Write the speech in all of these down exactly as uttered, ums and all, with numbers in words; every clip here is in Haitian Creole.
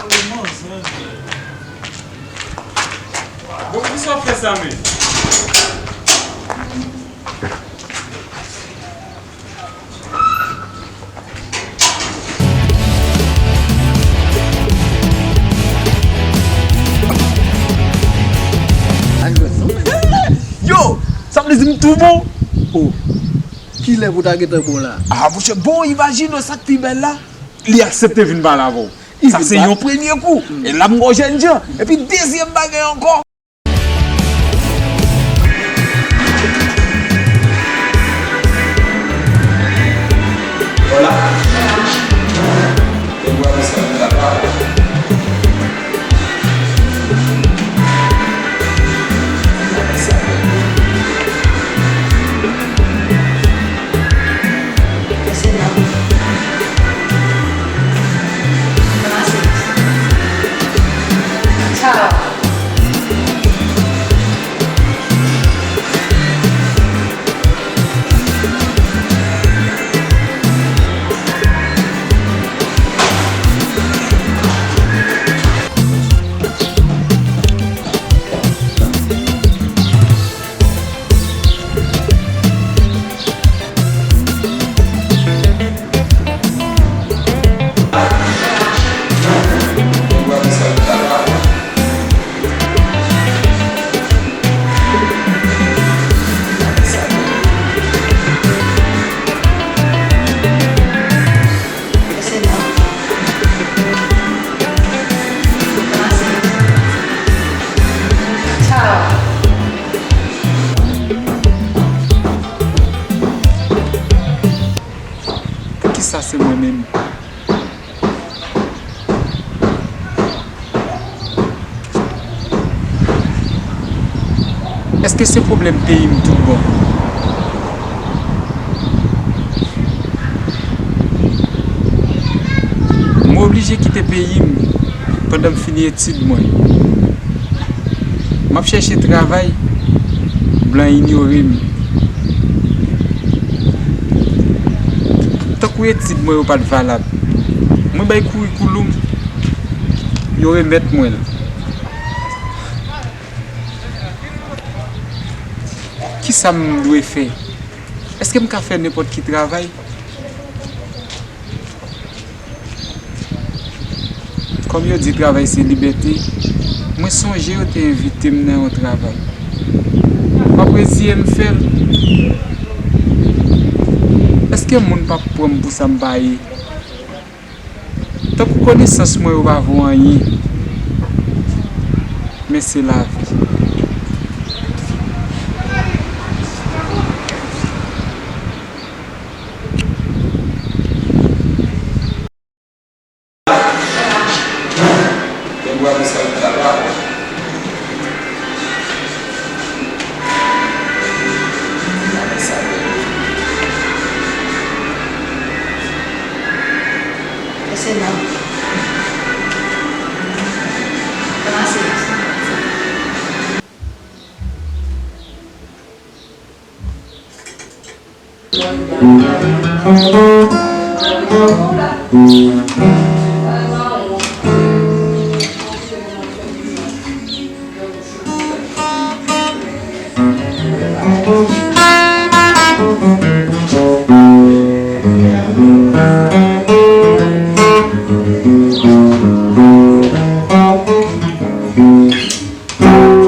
Bon, poukisa w ap fè sa menm? Yo! Sa vle di m tou bon? Oh, kilè pou ta gentan bon la? Ah, monchè, bon, imajine w sa k pi bèl la. Li aksepte vin pale avè w. Sa se yon premye kou. E la m wè w jènjan. Epi dezyèm bagay ankò. Hola. Tengo a mis amigos acá. Chao. Poukisa se mwen menm? Èske se pwoblèm peyi m tout bon? Mwen oblije kite peyi m pandan m fini etid mwen. M ap chèche travay, blan inyore m. Tankou etid mwen yo pa t valab, mwen bay kourikouloum, yo remèt mwen l. Kisa m dwe fè? Èske m ka fè nenpòt ki travay? Kòm yo di travay se libète, mwen sonje yo te envite m nan yon travay. M ap reziye m fè l. Èske moun p ap pran m pou sa m pa ye? Tankou konesans mwen yo pa vo anyen, men se lavi.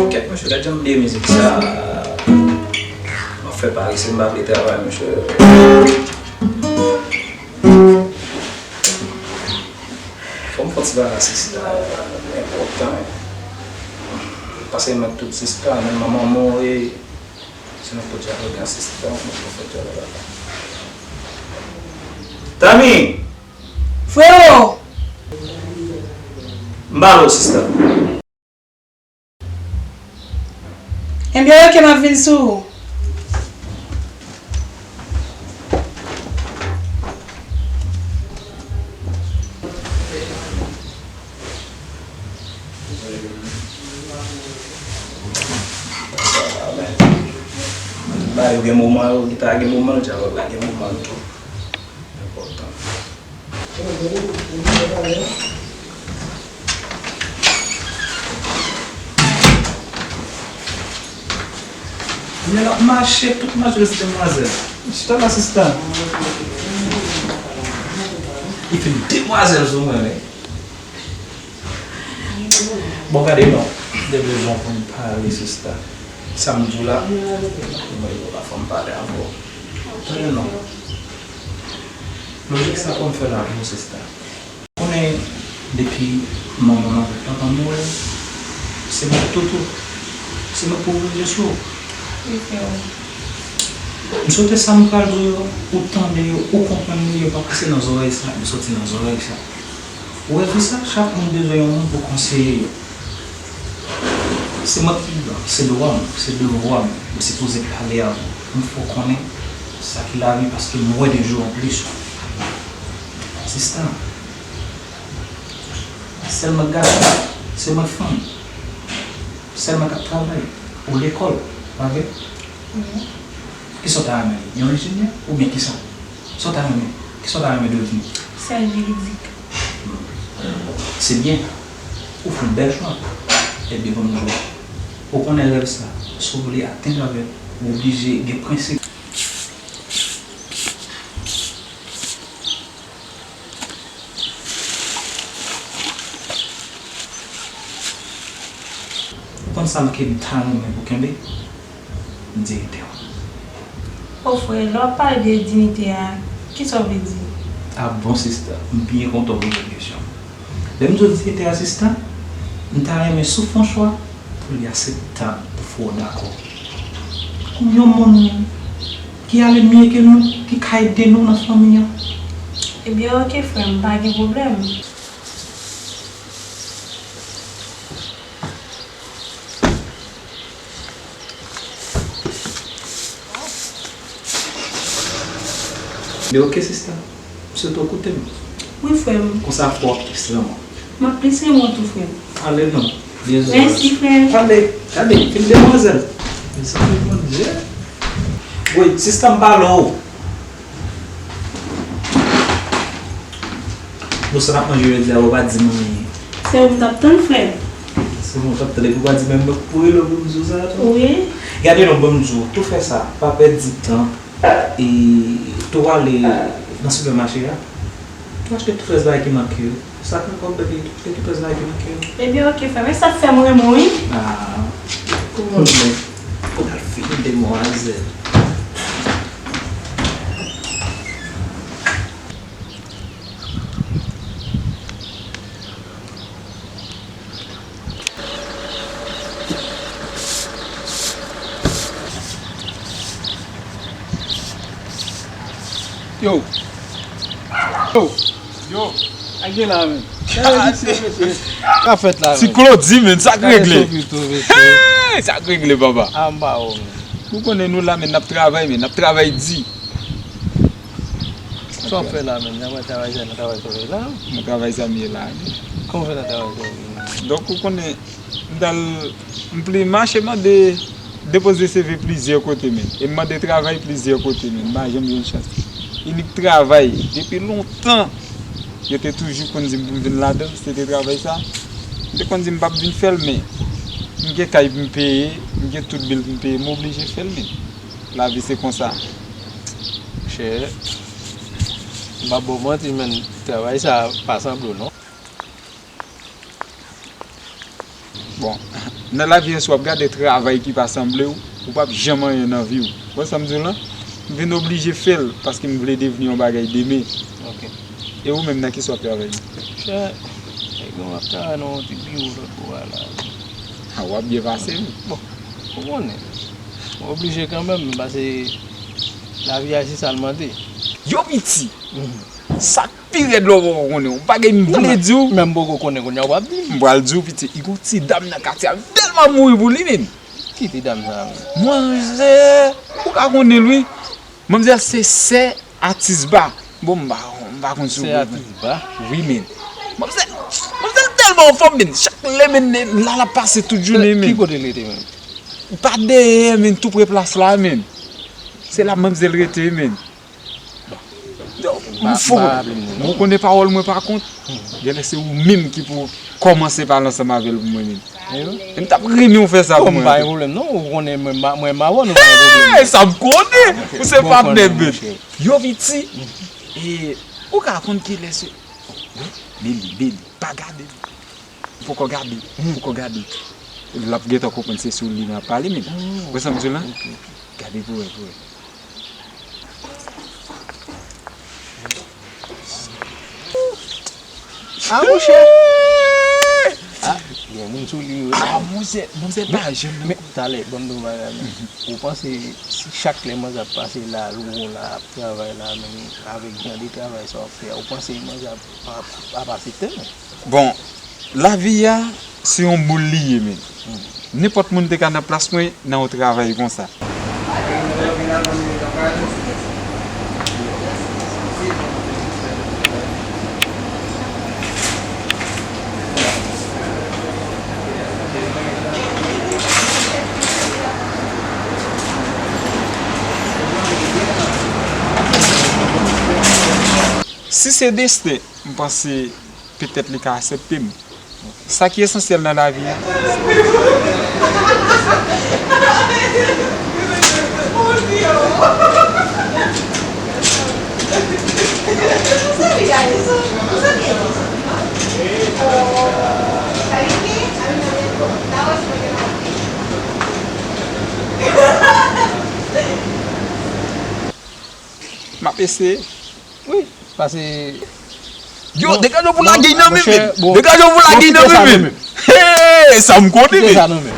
Kèt, mesye, gad jan m bliye mizik sa. M ap fè parese, m pa vle travay, mesye. Fò m fè yon ti bagay sista, enpòtan. Pase m mèt tout sista, men manman mouri. Se nan pot dyalòg la sista, mwen fè dyalòg la. Tami! Frewo! M ba l ou sista. Enben, oke, m ap vin sou ou. Ba yo gen moman yo, gita gen moman l, dyalòg la gen moman l tou. Enpòtan. Ou gen, ou gen pwoblèm? Kounye a l ap mache, tout mache rete demwazèl. Chita la, sista. Li fin demwazèl sou mwen, wi. Bon, gade non, m te bezwen pou n pale, sista. Sa m di w la, mwen yo pa fè m pale avè w. Tande non. Lojik sa pou m fè l avè w, sista. Konnen depi manman m avèk papa m mouri, se mwen k toutou. Se mwen k pou ouvri je sou ou. Wi, frè m. M swete sa m pral di w yo, ou tande yo, ou konprann li, yo pa pase nan zòrèy sa, yo soti nan zòrèy sa. Ou wè vi sa, chak moun bezwen yon moun pou konseye yo. Se mwen ki, se dwa m, se devwa m, m sipoze pale avè w. M fè w konnen sa ki lavi paske m wè de jou an plis. Sista, sèl mwen gason, se mwen fanm. Sèl mwen k ap travay, ou lekòl, pa vre? Wi. Kisa w ta renmen? Yon enjenyè oubyen kisa? Sa w ta renmen? Kisa w ta renmen devni? Sèl jiridik. Se byen. Ou fè yon bèl chwa. Ebyen, ban m di w, ou konnen rèv sa, si w vle atenn avè l, ou oblije gen prensip. Ou konn sa m ke m ta renmen pou kenbe? Direktè w. O frè, lè w ap pale de diyite a, kisa w vle di? A bon, sista, m byen kontan w poze m kesyon. Lè m di w direktè a, sista, m ta renmen si w fè yon chwa pou li akseptab, pou fè w dakò. Kòm yon moun ki ale mye ke nou, ki ka ede nou nan fanmi an. Ebyen, oke, frè m, pa gen pwoblèm. Li oke, sista? M swete w koute m. Wi, frè m. Konsa fò w ap plis renmen w. M ap plis renmen w tou, frè m. Ale non. Mèsi, frè m. Ale, gade, fin demwazèl. Mèsi, Bondye. Wi, sista, m pale w. Bon, sa n ap manje jodi a, ou pa di m anyen. Se ou m t ap tann, frè m. Se ou m t ap tann, epi ou pa di m anyen, mwen pou rele w pou m di w sa tou. Wi. Gade non, ban m di w, tou fè sa, pa pèdi tan, e tou ale nan sipèmache a, tou achte tout rès bagay ki manke yo. Sa k nan kòb bèk li, tou achte tout rès bagay ki manke yo. Ebyen, oke, frè m, e sa fè m renmen w, wi. Ah, kòman w fè? Ou t al fini demwazèl. Yo. Yo. Yo. Sa k gen la menm? Sa fèt la menm? Ti Claudy menm, sa k regle? Hey, sa k regle, papa? A, m pa wè w menm. Ou konnen nou la menm, n ap travay menm, n ap travay di. Sa w ap fè la menm? Nan mwen travay sa, nan travay sa w ye la? Nan travay sa m ye la wi. Kòman w fè nan travay sa w ye la? Donk ou konnen, m t al, m pli mache mande depoze C V plizyè kote menm. E m mande travay plizyè kote menm. M pa janm jwenn chans. Inik travay, depi lontan, yo te toujou konn di m pou m vin ladan, se te travay sa. M te konn di m p ap vin fè l, men m gen kay pou m peye, m gen tout bil pou m peye, m oblije fè l, men lavi se konsa. Monchè, m p ap ba w manti, men travay sa pa sanble w non. Bon, nan lavi a, si w ap gade travay ki pa sanble w, ou p ap janm anyen nan vi w. Ou wè sa m di w lan? M vin oblije fè l paske m vle devni yon bagay demen. Ok. E ou menm, nan kisa w ap travay? Monchè, e bon, m ap travay nan yon ti biwo lòt bò a la. A, w ap byen pase wi. Bon, ou konnen. M oblije kanmenm, paske lavi a se sa l mande. Yo piti! Mhm. Sa k pi rèd la w poko konnen. Yon bagay m vle di w. Non, men, men m poko konnen kounye a, w ap di m. M pral di w, piti, li gon ti dam nan katye a, m tèlman mouri pou li menm. Ki ti dam sa a menm? Manzè, ou ka konnen l wi. Manzè se sè Atis Ba. Bon, m pa, m pa konn si w konprann. Sè Atis Ba? Wi, men. Manzè, manzè tèlman anfòm, men. Chak lè, men, la l ap pase tout jounen, men. Ki kote l rete menm? Pa dèyè, men, tou pre plas la, men. Se la manzè rete, men. Yo, m fou. M konnen pawòl mwen pa kont. Genlè se ou menm ki pou kòmanse pale ansanm avè l pou mwen menm. E m t ap renmen w fè sa pou mwen. Bon, m pa gen pwoblèm non, ou konnen mwen, mwen m avè w, nou pa gen pwoblèm. Sa m konnen! Ou se patnè, baby. Yo, Viti, e, ou ka konn kilè se. Baby, baby, pa gade. Poko gade, poko gade. L ap gentan konprann se sou li n ap pale, men. Ou wè sa m di w la? Gade pou wè, pou wè. Ah, monchè! Ah, gen moun sou li, wi. Ah, monchè, monchè pa jèn nan. Men, talè, ban m di w bagay, men. Ou panse si chak lè manzè ap pase la, l ou la, ap travay la, menm avèk jan de travay sa w ap fè a, ou panse manzè ap, ap, ap aksepte l? Bon, lavi a, se yon boul li ye, men. Nenpòt moun te ka nan plas mwen nan yon travay konsa. Si se desten, m panse petèt li ka aksepte m. Sa ki esansyèl nan lavi a. M ap eseye. Wi, pase. Yo, degaje w pou lage nan men m. Degaje w pou lage nan men m. Hey, sa m konnen, men. Kite sa nan men.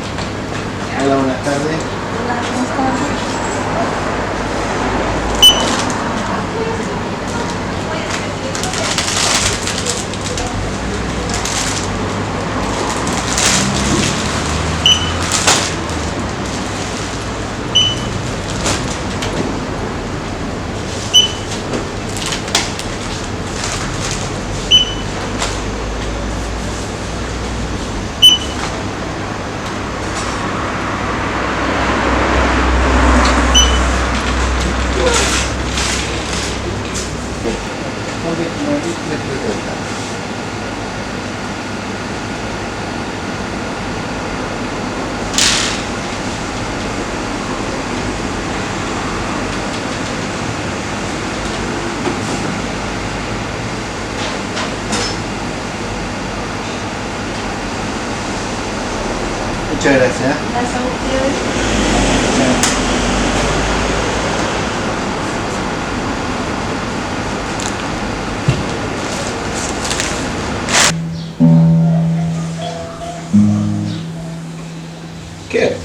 Muchas gracias. Kèt.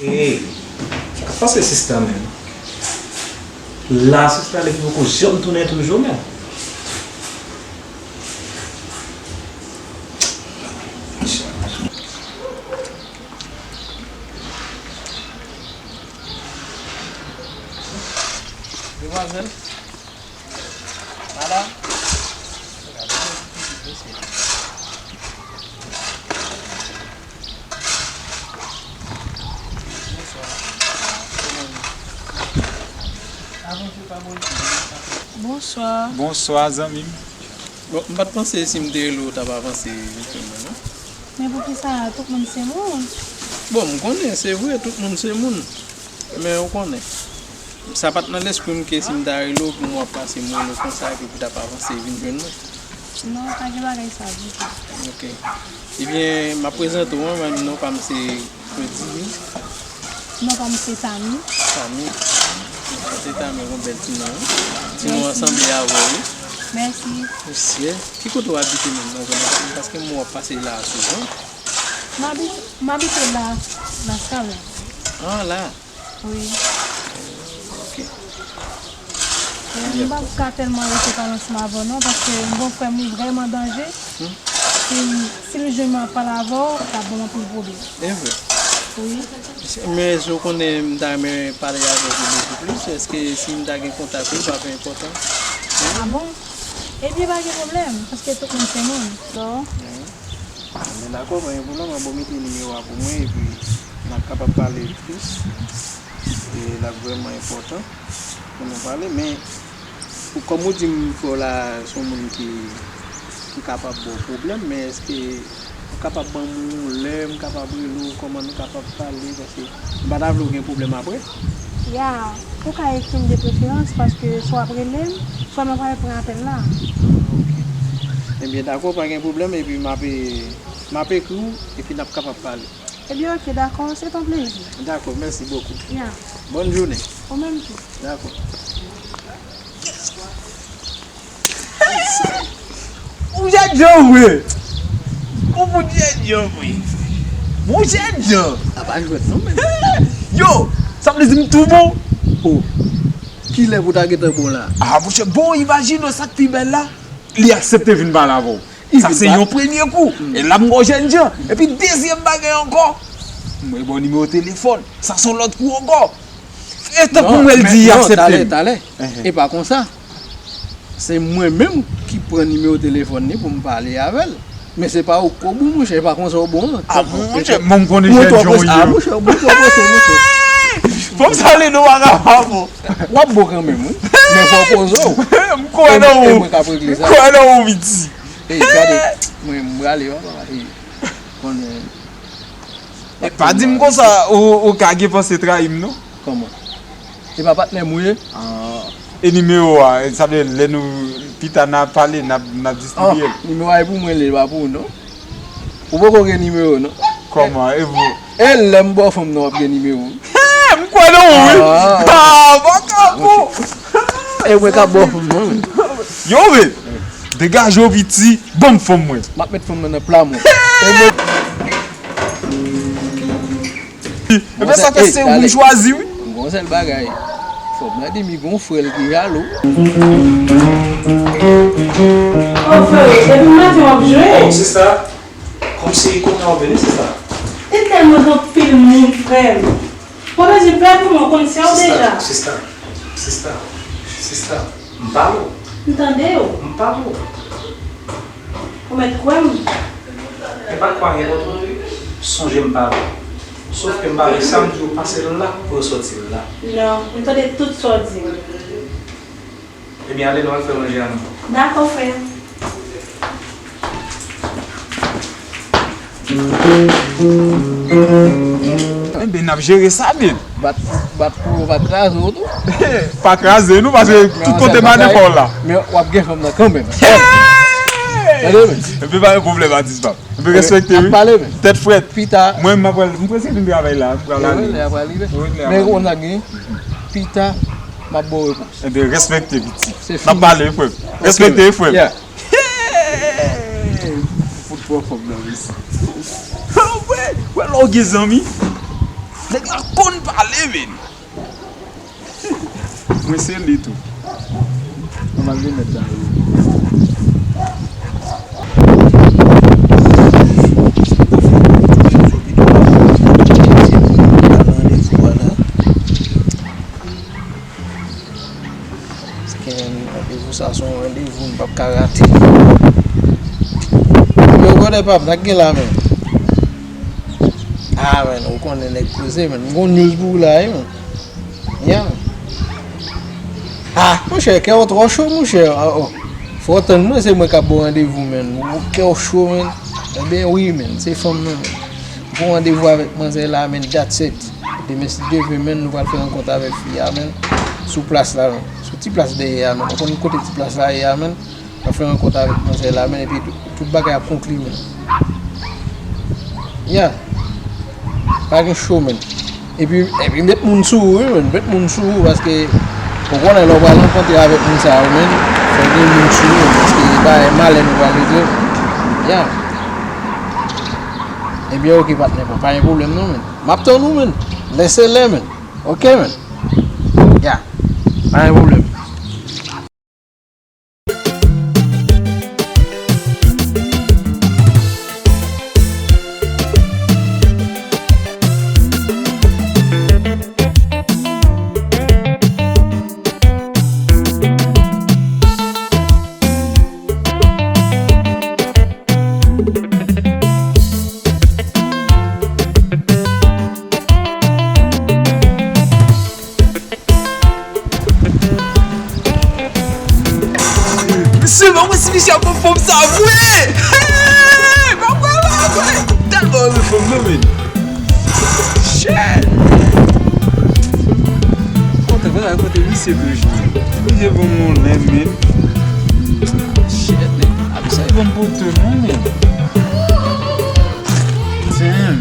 Ey, sa k ap pase sista menm? La sista li poko janm tounen toujou menm. Demwazèl. Madanm. Gade yon ti pitit mesye. Bonswa. Kòman w ye? Avanse pa bò isit. Bonswa. Bonswa, zanmi m. Bon, m pa t panse si m te rele w, w t ap avanse vin jwenn mwen, non. Men poukisa tout moun se moun? Bon, m konnen, se vre, tout moun se moun. Men ou konnen, sa pa t nan lespri m ke si m ta rele w pou m w ap pase m rele w konsa epi pou w t ap avanse vin jwenn mwen. Non, pa gen bagay sa ditou. Ok. Ebyen, m ap prezante w, mwen menm non pa m se Freddy. Non pa m se Tami. Tami. Anchante Tami, yon bèl ti non wi. Ti non an sanble avè w wi. Mèsi. Mesye, ki kote w abite menm nan zòn nan? Paske m wè w ap pase la a souvan. M abite, m abite la, Laskal. Ah, la. Wi. Ok. E m p ap ka tèlman rete pale ansanm avè w non, paske m gon frè m li vrèman danje. Hmm. Si, si l jwenn mwen ap pale avè w, l ap ban m anpil pwoblèm. E vre? Wi. Men si w konnen m ta renmen pale avè w pou bokou plis, èske si m ta gen kontak ou, l p ap enpòtan? Ah bon? Ebyen pa gen pwoblèm, paske tout moun se moun. So, hmm. Anben dakò, pa gen pwoblèm, mwen ba w mete nimewo a pou mwen, epi n ap kapab pale plis. E l ap vrèman enpòtan pou nou pale, men Kòm ou di m, frè w la se yon moun ki, ki kapab ba w pwoblèm, men èske ou kapab ban m yon lè, m kapab rele w, kòman nou kapab pale, paske m pa ta vle w gen pwoblèm apre. Ya, ou ka ekri m de preferans, paske swa w ap rele m, swa m ap al pran apèl la. Ebyen, dakò, pa gen pwoblèm, epi m ap, m ap ekri w, epi n ap kapab pale. Ebyen, oke, dakò, se ton plezi. Dakò, mèsi bokou. Ya. Bòn jounen. Ou menm tou. Dakò. Ou jènjan vre. Ou pou jènjan vre. Bon jènjan. A pa jwèt non, men. Yo, sa vle di m tou bon. Oh. Kilè pou ta gentan bon la? Ah, monchè, bon, imajine w sa k pi bèl la. Li aksepte vin pale avè w. Sa se yon premye kou. E la m wè w jènjan. Epi dezyèm bagay ankò, mwen ba w nimewo telefòn. Sa se yon lòt kou ankò. E tankou m wè l di li aksepte m. Talè, talè. E pa konsa. Se mwen menm ki pran nimewo telefòn li pou m pale avè l. Men se pa ou k bon, monchè, e pa konsa w bon an. Ah, monchè, mwen m konnen jènjan w ye. Ah, monchè, ou bon twò prese, monchè. Fò m salye nou, Waka Pafo. W ap bon kanmenm, wi. Men fò w poze w. M kwè nan ou. E mwen k ap regle sa. M kwè nan ou, piti. Ey, gade, mwen, m prale, papa. Ey, konnen. E pa di m konsa, ou, ou ka gen panse trayi m, non? Kòman? E pa patnè m ou ye? Ah. E nimewo a, sa vle lè nou pita n a pale, n ap, n ap distribye l. Ah, nimewo a e pou mwen li, e pa pou ou, non. Ou poko gen nimewo, non. Kòman? E vou? E lè m ba w fanm nan w ap gen nimewo. M kwè nan ou, wi. Ah, Waka Pafo. E mwen k ap ba w fanm nan, wi. Yo, men. Degaje w, piti. Ban m fanm mwen. M ap met fanm nan nan pla mwen. E mwen. Ebyen, sa fè se ou m chwazi, wi. M gon sèl bagay. Fanm nan di m li gon frè l ki jalou. Oh, frè, depi maten w ap jwe. Oh, sista. Kòmsi kounye a w vini, sista. E tèlman gen anpil moun, frè m. Mwen bezwen pè pou mwen konn se w deja. Sista, sista, sista, m pale w. M tande w. M pale w. Ou mèt kwè m. E pa kwè nenpòt moun, wi. Sonje m pale w. Sòf ke m pale sa m di w pase l la pou yo sòti l la. Non, m tande tout sa w di. Ebyen, ale, nou al fè manje a nou. Dakò, frè. Enben, n ap jere sa, men. Bat, bat pou yo pa kraze w tou. Pa kraze nou, paske tout kote madan pa w la. Men w ap gen fanm nan kanmenm. Tande, men. Enben, pa gen pwoblèm, atis pa m. Enben, respekte, wi. N ap pale, men. Tèt frèt. Pita. Mwen, m ap pral, m prese vin travay la, m pral ale. Wi, lè ap rive. Men ou konn sa k genyen. Pita, m ap ba w repons. Enben, respekte, piti. N ap pale, frè m. Respekte, frè m. Yeah. Hey! Fout pran fanm nan, mesye. Wè, wè lè w gen zanmi. Nèg la konn pale, men. Mwen se li tou. Mwen mal remèt la. Paske randevou sa se yon randevou m p ap ka rate. Yo, brother pa m, sa k gen la, men? Ah, men, ou konnen nèg prese, men. M gon news pou ou la, wi, men. Yeah, men. Ah, monchè, kè w twò cho, monchè. Ah, oh. Fò w tann mwen, se mwen k ap ba w randevou, men. Ou kè w cho, men. Ebyen, wi, men. Se fanm nan, men. M pran randevou avèk manzè la, men. That's it. Demen, si Dye vle, men, nou pral fè rankont avèk fi a, men, sou plas la, men. Sou ti plas dèyè a, men. Ou konn kote ti plas la ye a, men? N ap fè rankont avèk manzè la, men, epi tout, tout bagay ap konkli, men. Yeah. Pa gen cho, men. Epi, epi met moun sou ou, wi, men. Met moun sou ou, paske ou konnen lè w pral rankontre avèk moun sa yo, men, fò gen moun sou ou, men, paske bagay malè nou pral regle, men. Yeah. Ebyen, oke, patnè, pa gen pwoblèm non, men. M ap tann ou, men. Lè se lè, men. Oke, men. Ya. Pa gen pwoblèm. Avwe! Hey! Papa, avwe! Tèlman renmen fanm nan, men. Shit! Kote, kote, kote misye toujou? Misye ban m yon lèm, men. Shit, men. A, misye ban m poto, non, men. Damn.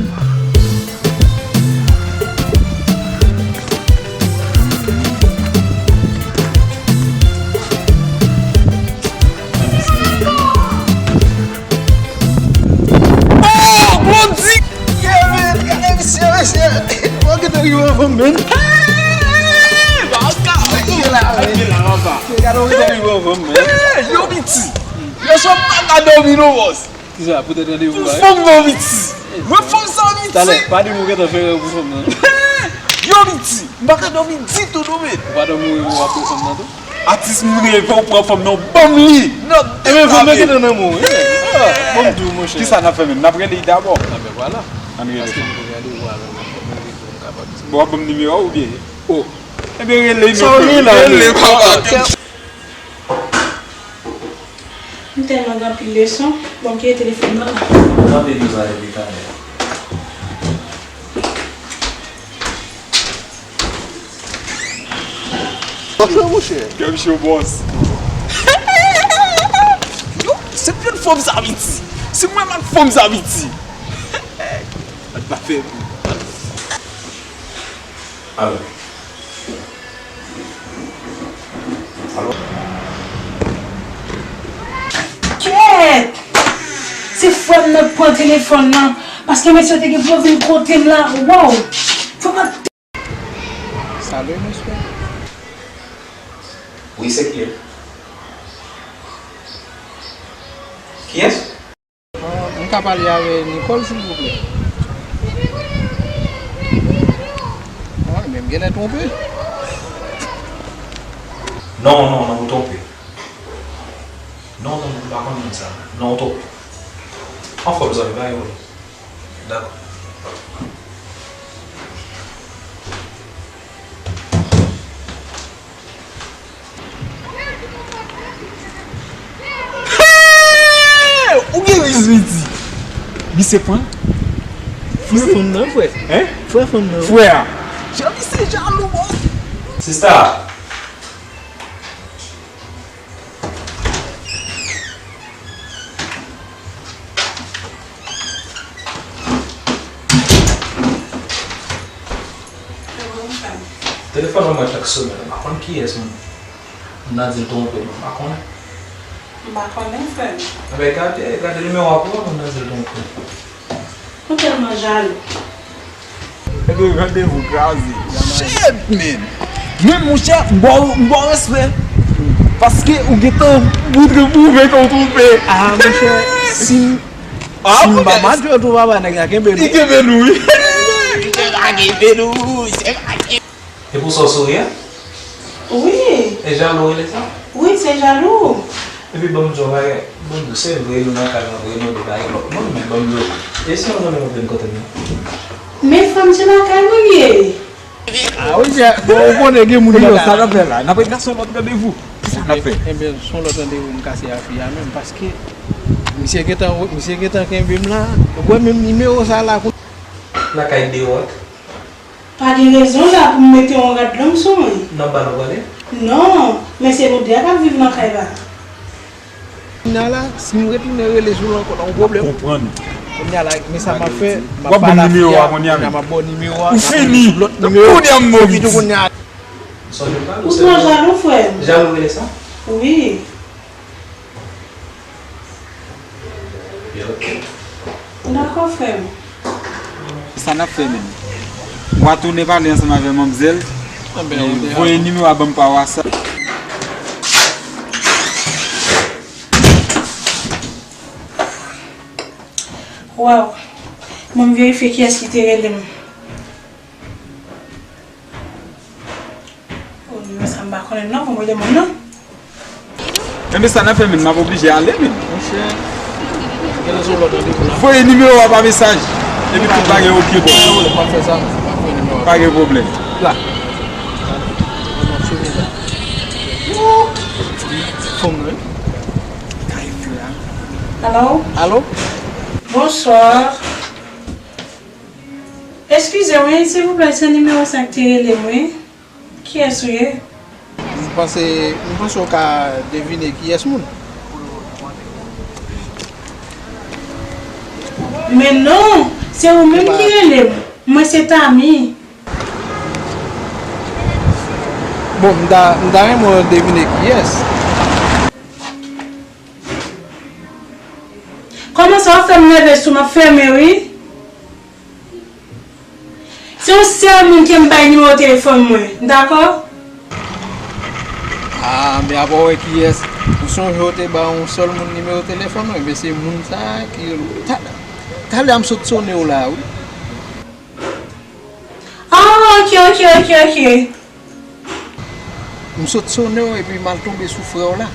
Oh, Blondie! Yeah, man, gade misye, mesye. Mwen gentan rive anvan m, man. Hey! Baka! Gade w gentan rive anvan m, man. Hey, yo, piti! Yo, sot pa ka dòmi, non, bòs. Kisa, poutèt randevou a, wi? Fanm nan Ayiti. Mwen fanm sa Ayiti. Talè, pa di m ou gentan fè rèv pou fanm nan. Yo, Ayiti. M pa ka dòmi ditou, non, men. Ou pa dòmi, ou ap pran fanm nan tou? Atis, m reve ou pran fanm nan, ou ban m li. Non, ebyen, fanm nan gentan nan men w, wi. Ah, bon, m di w, monchè. Kisa n ap fè menm? N ap rele l dabò. Ah, ben vwala. Ann rele. Paske m gen randevou avè l, m ap fè m rele pou m kapab di. Bon, w ap ban m nimewo a oubyen? Oh. Ebyen, rele l, rele l, papa. M tèlman gen anpil leson. Bon, m kite telefòn nan la. Tande nou sa depi talè. Monchè, monchè. Kèm cho, bòs. Yo, se pye fanm sa Ayiti. Se mwen mat fanm sa Ayiti. Al pa fè pou. Alo. Alo. Kèt! Se frè m nan k pran telefòn nan, paske mesye te gen pou yo vin kote m la. Wow! Fò m ap. Salut, monsieur. Wi, se kiyès? Kiyès? Ah, m ka pale avè Nicole, silvouplè? Ah, men m genlè twonpe. Non, non, non, ou twonpe. Non, non, non, m pa konn moun sa. Non, ou twonpe. Anfòm, zanmi, pa gen pwoblèm. Dakò. Hey! Ou gen viziti. Misye pran. Frè fanm nan, frè. Hein? Frè fanm nan. Frè a. Jan misye jalou, bòs. Sista. Telefòn nan mwen chak semèn, m pa konn kiyès moun. M nan di l twonpe m, m pa konnen. M pa konnen, frè m. Enben, gade, gade nimewo a pou wè, m nan di l twonpe m. Ou tèlman jalou. Ebyen, randevou kraze. Shit, man. Men, monchè, m ba w, m ba w respè. Paske ou gentan moutre pwouve ke w twonpe. Ah, monchè, si m, ah, si m pa match, ou tou papa nèg la kenbe nou. Li kenbe nou, wi. Misye pa kenbe nou, misye pa kenbe. E pou sa w souri a? Wi. E jalou w rele sa? Wi, se jalou. Epi ban m di w yon bagay. Ban m di w, se vre nou nan kay la vre, nou de kay lòt moun, men ban m di w, e si yon moun mete m kote m nan? Men frè m, se lakay mwen m ye. Ah, wi, bon, ou konnen gen moun yo, sa n ap fè la. N ap ret nan yon lòt randevou. Kisa n ap fè? Enben, se yon lòt randevou m kase a fi a menm, paske misye gentan, misye gentan kenbe m la. Ou wè menm nimewo sa la. Lakay de wòt. Pa gen rezon la pou m mete yon rad long sou mwen. Nan bal ou prale? Non, men se nou de a k ap viv nan kay la. Kounye a la, si m retounen rele sou l ankò, nan yon pwoblèm. Konprann. Kounye a la, men sa m ap fè, m ap pale a fi a, kounye a m ap ba w nimewo a, ou fini. Lòt nimewo. Kounye a m move. Kounye a. Ou twò jalou, frè m. Jalou rele sa? Wi. Dakò, frè m. Sa n ap fè menm? W a tounen pale ansanm avè manmzèl. Voye nimewo a ban m pa WhatsApp. Waw. Ban m verifye kiyès ki te rele m. O, nimewo sa m pa konnen non, pou m rele moun nan. Enben sa n ap fè menm, m ap oblije ale menm. Monchè, gen lòt randevou la. Voye nimewo a pa mesaj. Epi tout bagay oke bò. Pa gen pwoblèm. La. Fanm nan. Kay fè a. Alo? Alo? Bonswa. Eskize m, wi, silvouplè, se nimewo sa k te rele m, wi. Kiyès ou ye? M panse, m panse w ka devine kiyès moun. Men non, se ou menm ki rele m. Mwen se Tami. Bon, m ta, m ta renmen w devine kiyès. Kòmanse w ap fè m nève sou m ap fèmen wi. Se yon sèl moun ke m bay nimewo telefòn mwen, dakò? Ah, men apa w wè kiyès? Ou sonje w te ba yon sèl moun nimewo telefòn mwen? Men se moun sa a ki rele w. Ta-, talè a m sot sonnen w la, wi. Ah, ok, ok, ok, ok. M sot sonnen w epi m al tonbe sou frè w la.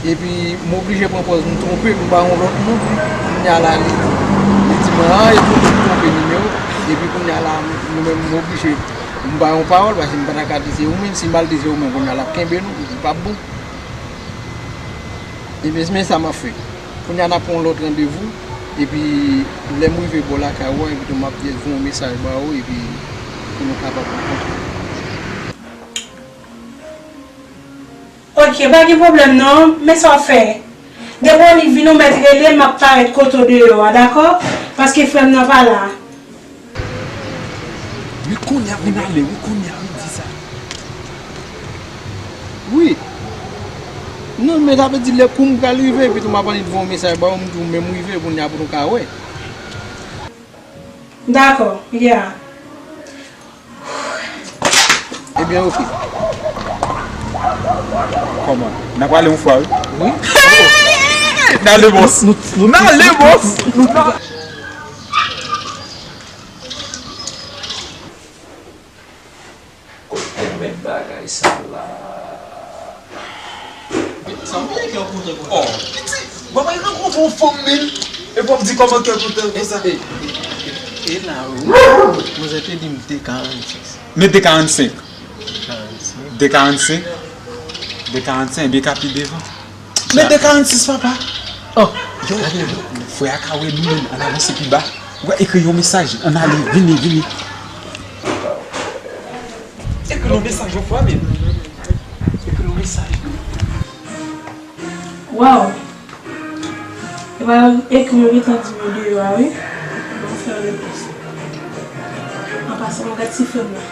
Epi m oblije pran pòz m twonpe, m ba yon lòt non. Kounye a la, li, li di mwen, ah, epi w twonpe nimewo. Epi kounye a la, nou menm, m oblije, m ba yon pawòl, paske m pa ta ka di se ou menm, si m al di se ou menm, kounye a l ap kenbe nou, li p ap bon. Ebyen, men sa m ap fè. Kounye a n ap pran yon lòt randevou, epi lè m rive bò lakay ou a, epi tou m ap voye yon mesaj ba ou, epi pou nou kapab rankontre. Ok, pa gen pwoblèm non, men sa w fè. Depi w li vin ou mèt rele m, m ap parèt kote w deyò a, dakò? Paske frè m nan pa la. Wi, kounye a vin ale, wi, kounye a, wi, di sa. Wi. Non, men sa vle di lè kou m pral rive, epi tou m ap annik voye yon mesaj ba ou, m di w menm rive, kounye a pou nou ka wè. Dakò, yeah. Ebyen, ok. Kòman? N a prale yon fwa, wi. Wi. N ale, bòs. N ale, bòs. Kote mèt bagay sa la? Sa w gen kè kontan konsa? Oh, piti, w ap al rankontre yon fanm, men, epi w ap di kòman kè kontan konsa? E, e, e, e la, wi. Manzè te di m de karannsis. Men de karannsenk. De karannsenk. De karannsenk. De karannsenk, ebyen ka pi devan. Men de karannsis, papa. Oh, yo, frè a ka wè nou menm, ann avanse pi ba. Ou ka ekri yon mesaj, ann ale, vini, vini. Ekri yon mesaj yon fwa, men. Ekri yon mesaj. Waw. Epa, ekri yo gentan di m yo deyò a, wi. Bon, fè repons. An pasan, mwen gad si frè m nan.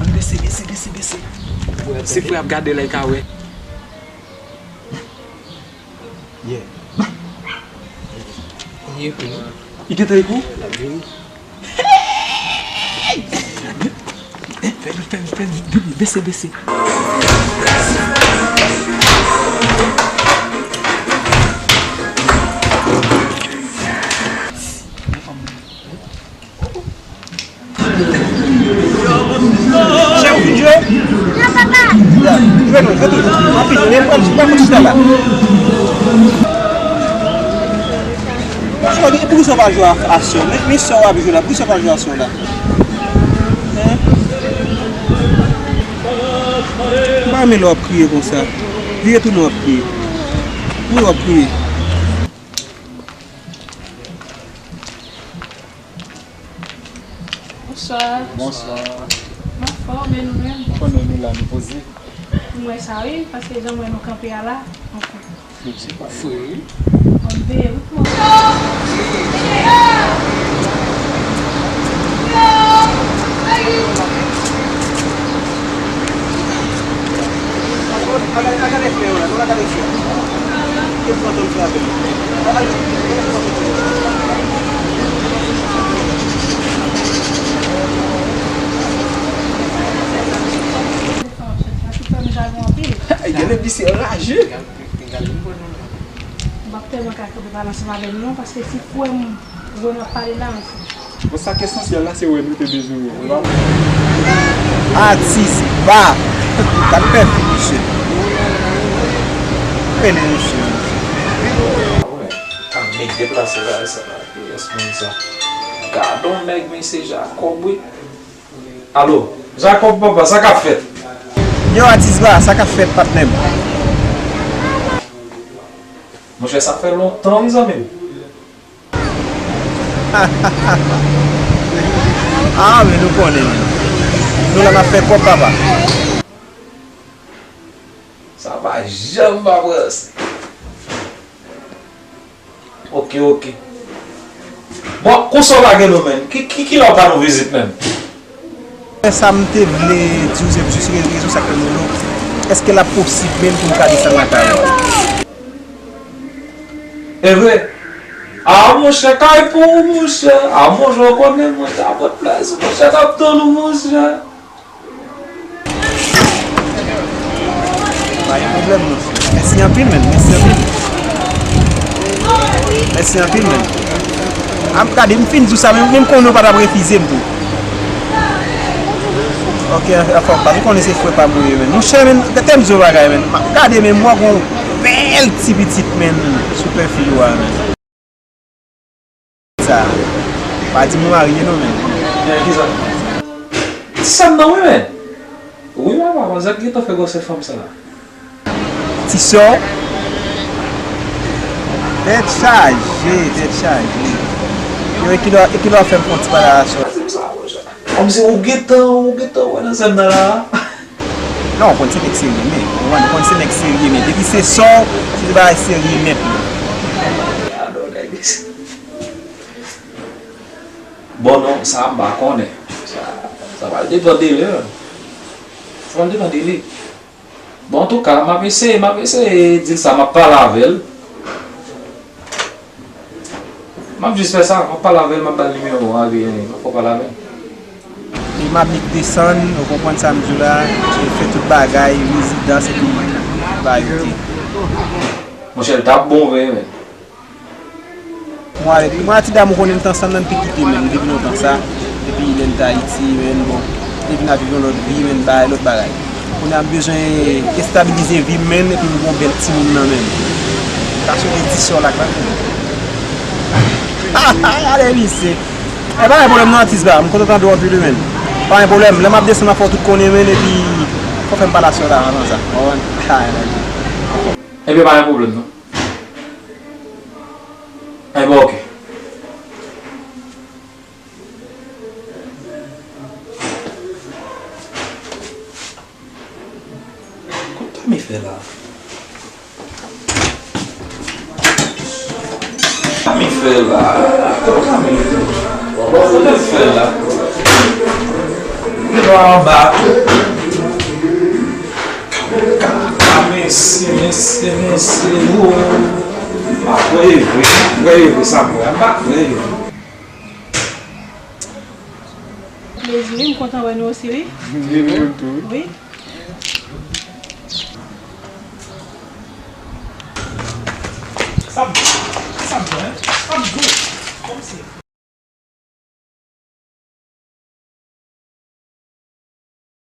Ann bese, bese, bese, bese. Si frè ap gade la, li ka wè. Yeah. Li ekri wi. Li gentan ekri? L ap vini. Fè vit, fè vit, fè vit. Bese, bese. Chè, ou fin jwe? Non, papa. Jwe non, jwe tou. Anpil, men pran, pran kout chita la. Jodi, poukisa w pa jwe ak aksyon? Men, men sa w ap jwe la, poukisa w pa jwe aksyon la? Hein? M pa renmen lè w ap kriye konsa. Vire tounen w ap kriye. Wi, w ap kriye. Bonswa. Bonswa. Nou anfòm, e nou menm? Ou konnen nou la, nou poze. M wè sa wi, paske jan m wè nou kanpe a la, anfen. Se pa fre wi. Ann veye wi pou. Genlè misye raje. M p ap tèlman ka kanpe pale ansanm avè nou non, paske si frè m wè m ap pale la, anfen. Bon, sa k esansyèl la, se wè nou te bezwen wè. Atis ba. Gad pèfim misye. Mene misye. Ah, men deplase la, sa la. Kiyès moun sa? Gadon nèg, men se Jakòb, wi. Alo, Jakòb papa, sa k ap fèt? Yo, Atis Ba, sa k ap fèt, patnè m? Monchè, sa fè lontan, wi, zanmi m. Ah, men nou konnen, men. Nou la n ap fè kòb, papa. Sa pa janm pa pranse. Ok, ok. Bon, konsa w lage nou, menm? Ki, ki, kilè w ba nou vizit, menm? Sa m te vle di w, se jis re-, rezon sa k fè m rele w. Èske l ap posib menm pou m ka desann lakay ou? Evre? A, monchè, kay pou ou, monchè. A, monchè, w konnen, monchè, a pòt plèzi, monchè, n ap tann ou, monchè. Pa gen pwoblèm, monchè. Mèsi anpil, menm. Mèsi anpil. Mèsi anpil, menm. A, m gade, m fin di w sa, menm, menm konnen w pa t ap refize m tou. Ok, anfòm pa. M konnen se frè pa m ou ye, menm. Monchè, menm, tande m di w bagay, menm. Gade, menm, mwen gon bèl ti pitit, menm, sou pwofil ou a, menm. Sa. Pa di m ou marye non, menm. Eh, kisa? Ti sè m nan, wi, menm. Wi, papa, manzè k gentan fè gwosè fanm sa. Ti sè w? Tèt chaje, tèt chaje. Yo, e kilè, e kilè w ap fè m fè yon ti pale a sè w? Pa di m sa, monchè. Kòmsi ou gentan, ou gentan wè nan sè m nan la. Non, w konn se nèg serye, men. Ou konprann, ou konn se nèg serye, men. Depi se sè w, se de bagay serye nèt, li. Gadon nèg isi. Bon, non, sa m pa konnen. Sa, sa pral depann de lè. Sa pral depann de li. Bon, antouka, m ap eseye, m ap eseye di l sa, m ap pale avè l. M ap jis fè sa, m ap pale avè l, m ap ba l nimewo a, epi, eh, m ap fè w pale avè l. E m ap vin desann, ou konprann sa m di w la, e fè tout bagay, rezidans epi ba yo te. Monchè, l t ap bon vre, men. Mwen avèk li, mwen ak ti dam ou konnen n t ansanm nan, n te kite, men, depi lontan sa. Epi lè n t Ayiti, men, bon, te vin ap viv yon lòt vi, men, bay lòt bagay. Kounye a m bezwen estabilize vi m, men, epi m gon bèl timoun nan, men. M ta swete di sè w la k la. Gade misye. E pa gen pwoblèm non, Atis Ba, m kontan tande w anpil wi, men. Pa gen pwoblèm, lè m ap desann, m ap fè w tout konnen, men, epi fò w fè m pale a sè w la avan sa. Ou konprann? Ebyen, pa gen pwoblèm non. Ebyen, ok. Kot Tami fè la? Tami fè la? Kot Tami? Kot Tami fè la? Li pa anba tou. Ka, ka, mesye, mesye, mesye, wo. M pa kwè e vre, m pa kwè e vre sa m wè a, m pa kwè e vre. Plezi, wi, m kontan wè nou osi, wi. Li menm tou, wi. Wi. Sa m, sa m fè, sa m fè, kòmsi.